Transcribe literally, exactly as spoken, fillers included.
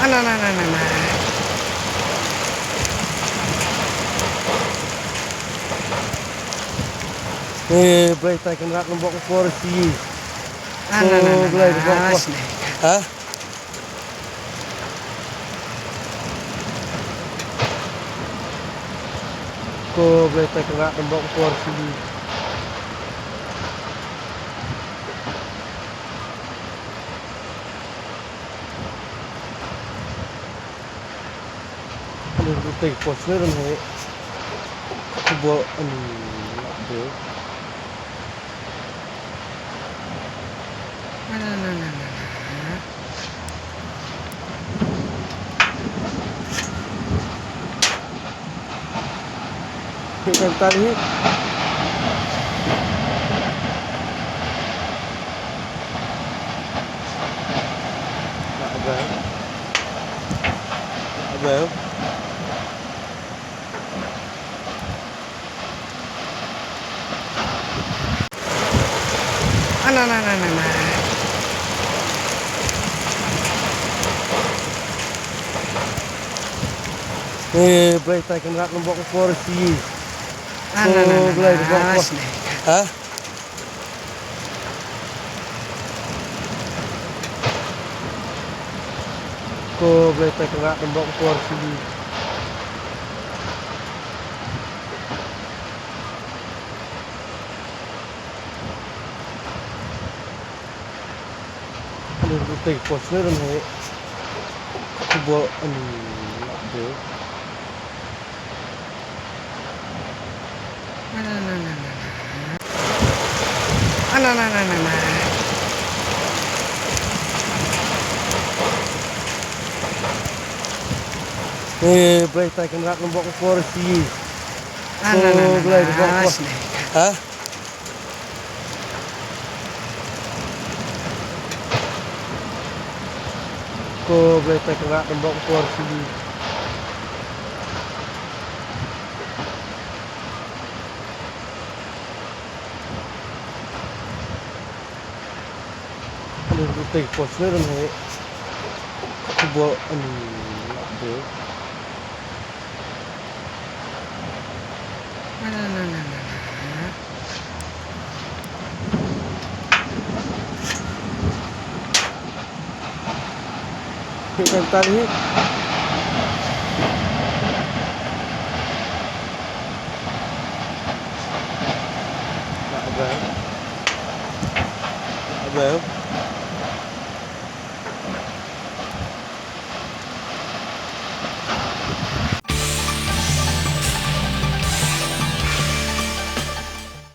Na, na, na, na, na. Eh, Blei tai Kynrad, nang bok por shi. Na, na, na, na, Blei, na, bok por. Ha? Ko Blei tai Kynrad, nang bok por shi. Ano, ito yung post meron eh. Kubo, ano, okay. Ano, ano, ano, ano, ano? Yung kanta ni. Abel. Abel. Ana, na, na, na, na. Eh, Blei tai Kynrad, nang bok por shi. Ana, na, na, na, Blei, na, bok por. Ha? Ko Blei tai Kynrad, nang bok por shi. Ano, ito yung post meron eh. Kubo, ano, okay. Ano, ano, ano, ano, ano? Ano, ano, ano, ano, ano? Eh, Blei tai Kynrad, nang bok por shi. Ano, ano, ano, ano, ano? Blei, bok por. Ha? Ko Blei tai Kynrad, nang bok por shi. Ano, ito yung post meron eh. Kubo, ano, okay. Yung kanta ni. Abel. Abel.